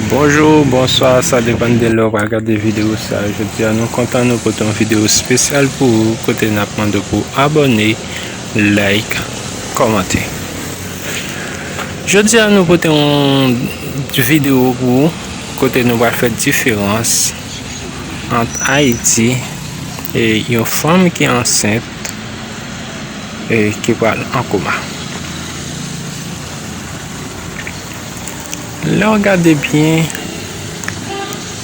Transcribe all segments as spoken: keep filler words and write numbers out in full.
Bonjou, bonswa, sa depann de lè w pral gade videyo sa. Jodi a, nou kontan nou pote yon videyo espesyal pou ou, kote n ap mande w pou abòne, like, kòmante. Jodi a, nou pote yon videyo pou ou, kote nou pral fè diferans ant Ayiti e yon fanm ki ansent e ki pral an koma. Lè w gade byen,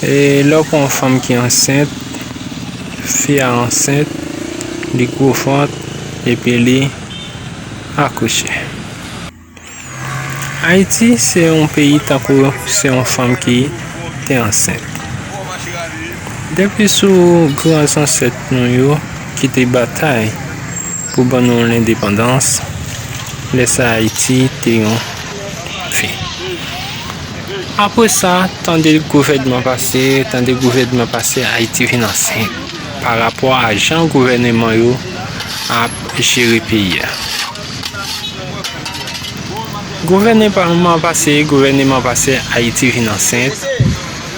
e lè w pran yon fanm ki ansent, fi a ansent, li gwo vant, epi li akouche. Ayiti se yon peyi tankou se yon fanm ki te ansent. Depi sou gran zansèt nou yo ki te batay pou ban nou lendepandans, lè sa Ayiti te yon fi. Apre sa, tande gouvènman pase, tande gouvènman pase, Ayiti vin ansent pa rapò a jan gouvènman yo ap jere peyi a. Gouvènman pase, gouvènman pase, Ayiti vin ansent.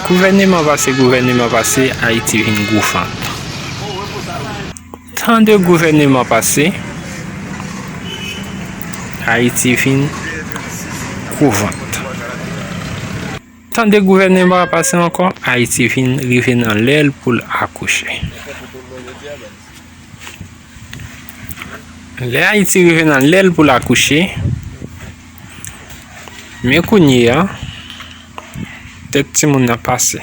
Gouvènman pase, gouvènman pase, Ayiti vin gwo vant. Tan de gouvènman pase, Ayiti vin gwo vant. Tan de gouvènman pase ankò, Ayiti vin rive nan lè l pou l akouche. Lè Ayiti rive nan lè l pou l akouche, men kounye a, tèt timoun nan pase.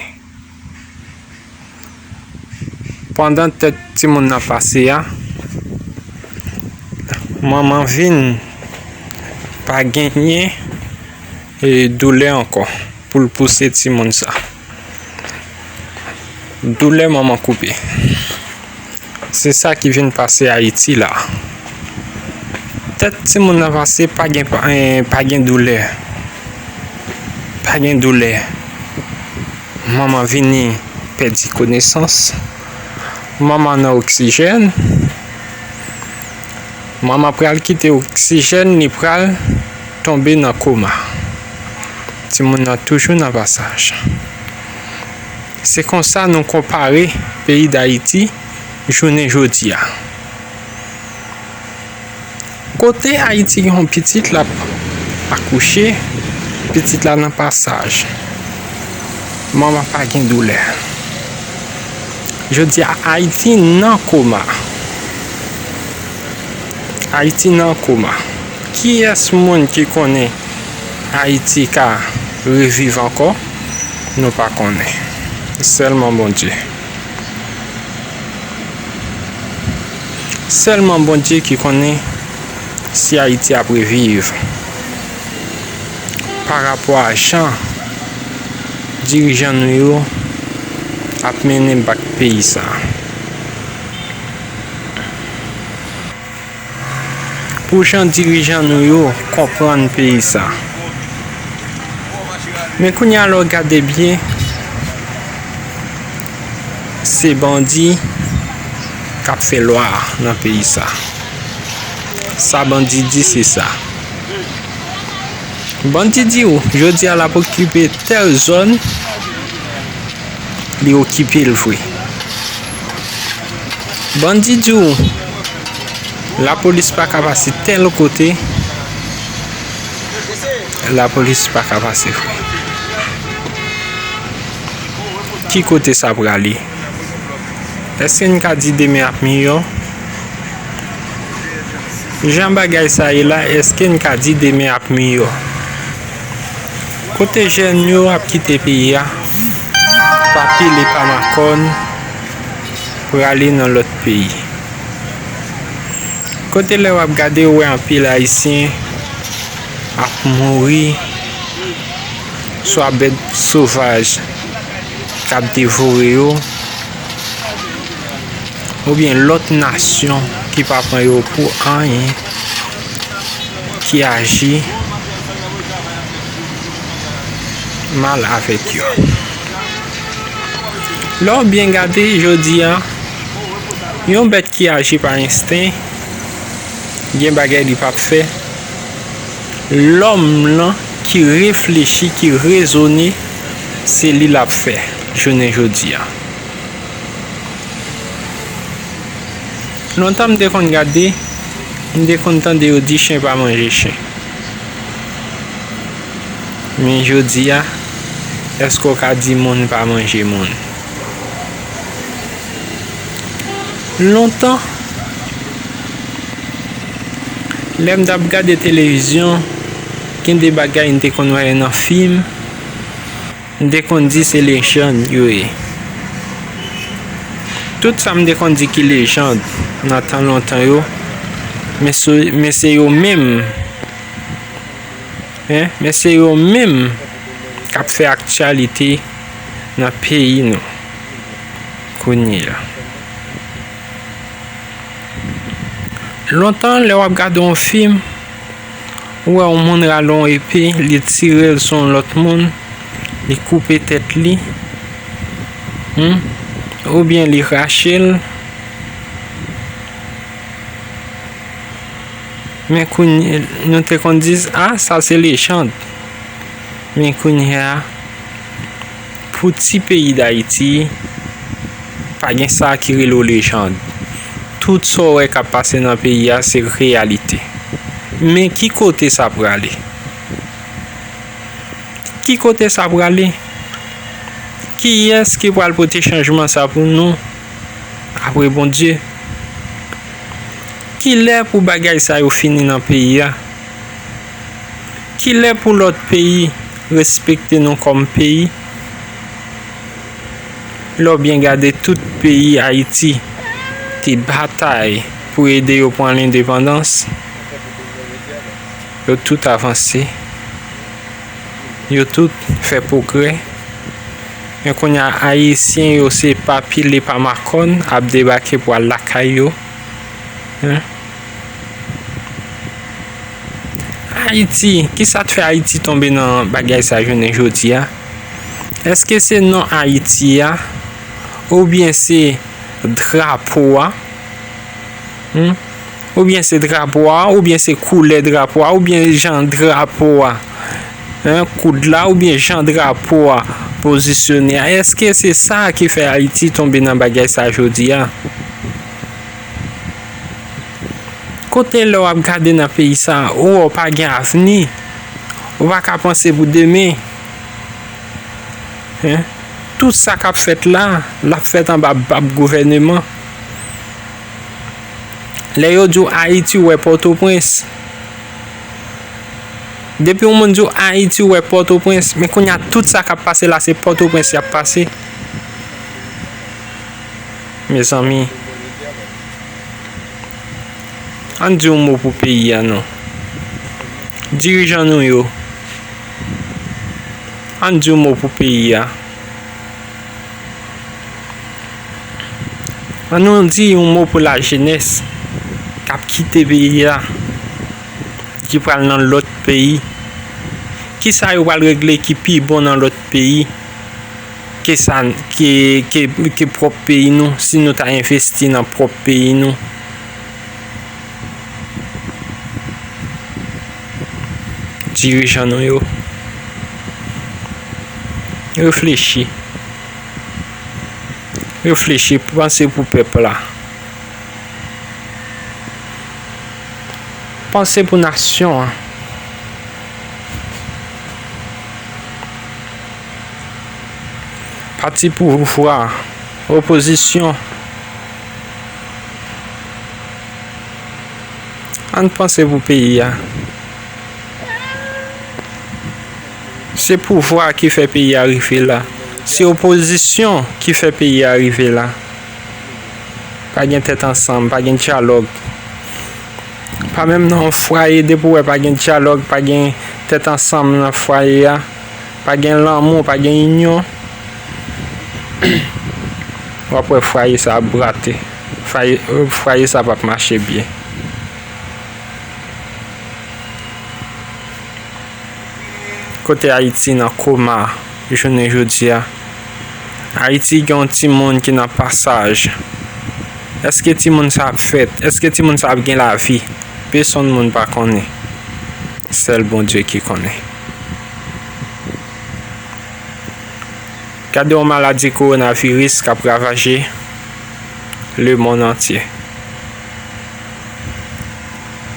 Pandan tèt timoun nan pase a, manman vin pa genyen, e, doulè ankò pou l pouse timoun sa. Doulè manman koupe. Se sa ki vin pase Ayiti la. Tèt timoun nan pase, pa gen, pa, eh, pa gen doulè. Pa gen doulè. Manman vini pèdi konesans. Manman nan oksijèn. Manman pral kite oksijèn, li pral tonbe nan koma. Timoun nan toujou nan pasaj. Se konsa nou konpare peyi Dayiti jounen jodi a. Kote Ayiti gen yon pitit l ap akouche, pitit la nan pasaj. Manman pa gen doulè. Jodi a, Ayiti nan koma. Ayiti nan koma. Kiyès moun ki konnen Ayiti ka reviv ankò? Nou pa konnen. Sèlman Bondye. Sèlman Bondye ki konnen si Ayiti ap reviv pa rapò a jan dirijan nou yo ap mennen bak peyi sa. Pou jan dirijan nou yo konprann peyi sa. Men kounye a, lè w gade byen, se bandi k ap fè lwa nan peyi sa. Sa bandi di, se sa. Bandi di w, jodi a, l ap okipe tèl zòn, li okipe l vre. Bandi di w, lapolis pa ka pase tèl kote, lapolis pa ka pase vre. Ki kote sa prale? Èske n ka di demen ap miyò? Jan bagay sa ye la, èske n ka di demen ap miyò? Kote jèn yo ap kite peyi a, pa pile pa makòn, prale nan lòt peyi? Kote lè w ap gade, w wè anpil Ayisyen ap mouri, swa bèt sovaj k ap devore yo, oubyen lòt nasyon ki pa pran yo pou anyen, ki aji mal avèk yo. Lè w byen gade jodi a, yon bèt ki aji pa ensten, gen bagay li p ap fè. Lòm lan ki reflechi, ki rezone, Se li l ap fè jounen jodi a. Lontan m te konn gade, m te konn tande yo di chen pa manje chen. Men jodi a, èske w ka di moun pa manje moun? Lontan, lè m t ap gade televizyon, gen de bagay m te konn wè nan fim, m te konn di se lejann yo ye. Tout sa m te konn di ki lejann nan tan lontan yo, men se, men se yo menm, en, men se yo menm k ap fè aktyalite nan peyi nou kounye a. Lontan, lè w ap gade yon fim, ou wè yon moun rale yon epe, li tire l sou yon lòt moun, li koupe tèt li, hmm, oubyen li rache l. Men kounye, nou te konn di, "A, sa se lejann." Men kounye a, pou ti peyi Dayiti, pa gen sa ki rele w lejann. Tout sa w wè k ap pase nan peyi a, se reyalite. Men ki kote sa prale? Ki kote sa prale? Kiyès ki pral pote chanjman sa pou nou, apre Bondye? Kilè pou bagay sa yo fini nan peyi a? Kilè pou lòt peyi respekte nou kòm peyi? Lè w byen gade, tout peyi Ayiti te batay pou ede yo pran lendepandans. Yo tout avanse. Yo tout fè pwogrè. Men kounye a, Ayisyen yo se pa pile pa makòn ap debake pou al lakay yo. Hein? Ayiti, kisa t fè Ayiti tonbe nan bagay sa jounen jodi a? Èske se non Ayiti a? Oubyen se drapo a? Hmm? Oubyen se drapo a, oubyen se koulè drapo a, oubyen jan drapo a, hein, koud la, oubyen jan drapo a pozisyone a? Èske se sa ki fè Ayiti tonbe nan bagay sa jodi a? Kote lè w ap gade nan peyi sa, ou wè w pa gen avni. Ou pa ka panse pou demen. Hein? Tout sa k ap fèt la, l ap fèt anba bab gouvèneman. Lè yo di w Ayiti, w wè Pòtoprens. Depi yon moun di w Ayiti, w wè Pòtoprens. Men kounye a, tout sa k ap pase la, se Pòtoprens y ap pase. Mezanmi, ann di yon mo pou peyi a non. Dirijan nou yo, ann di yon mo pou peyi a. Ann nou di yon mo pou lajenès k ap kite peyi a, ki pral nan lòt peyi. Kisa yo pral regle ki pi bon nan lòt peyi ke sa, ke, ke, ke pwòp peyi nou, si nou ta envesti nan pwòp peyi nou? Dirijan nou yo, reflechi. Reflechi, panse pou pèp la. Panse pou nasyon an. Pati pouvwa, opozisyon, ann panse pou peyi a. Se pouvwa ki fè peyi a rive la. Se opozisyon ki fè peyi a rive la. Pa gen tèt ansanm, pa gen dyalòg. Pa menm nan yon fwaye, depi w wè pa gen dyalòg, pa gen tèt ansanm nan fwaye a, pa gen lanmou, pa gen inyon, w ap wè fwaye sa ap brate. Fwaye, fwaye sa p ap mache byen. Kote Ayiti nan koma jounen jodi a. Ayiti gen yon timoun ki nan pasaj. Èske timoun sa ap fèt? Èske timoun sa ap gen lavi? Pèsonn moun pa konnen. Sèl Bondye ki konnen. Gade yon maladi kowonaviris k ap ravaje lemonn antye.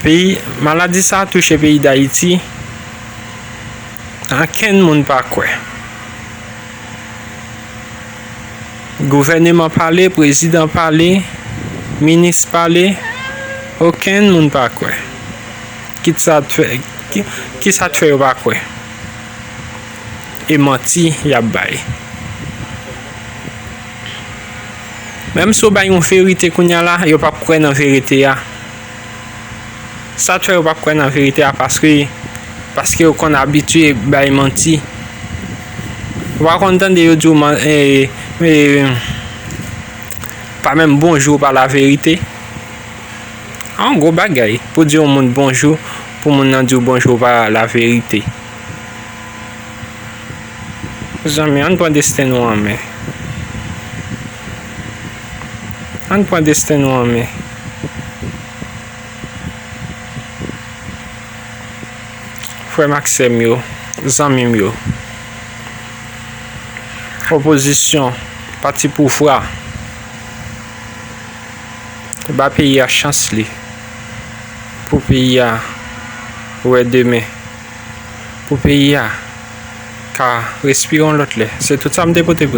Peyi, maladi sa a touche peyi Dayiti, ankenn moun pa kwè. Gouvèneman pale, prezidan pale, minis pale, okenn moun pa kwè. Kisa t fè, ki, kisa t fè yo pa kwè? E manti y ap bay. Menm si w bay yon verite kounye a la, yo p ap kwè nan verite a. Sa t fè yo p ap kwè nan verite a, paske, paske yo konn abitye bay manti. Ou pa konn tande yo di w man-, e, e, pa menm bonjou pa laverite. A yon gwo bagay pou di yon moun bonjou, pou moun nan di w bonjou pa laverite. Zanmi, ann pran desten nou an men. Ann pran desten nou an men. Frè m ak sè m yo, zanmi m yo, opozisyon, pati pouvwa, ba peyi a chans li, pou peyi a wè demen, pou peyi a ka respire yon lòt lè. Se tout sa m te pote pou nou.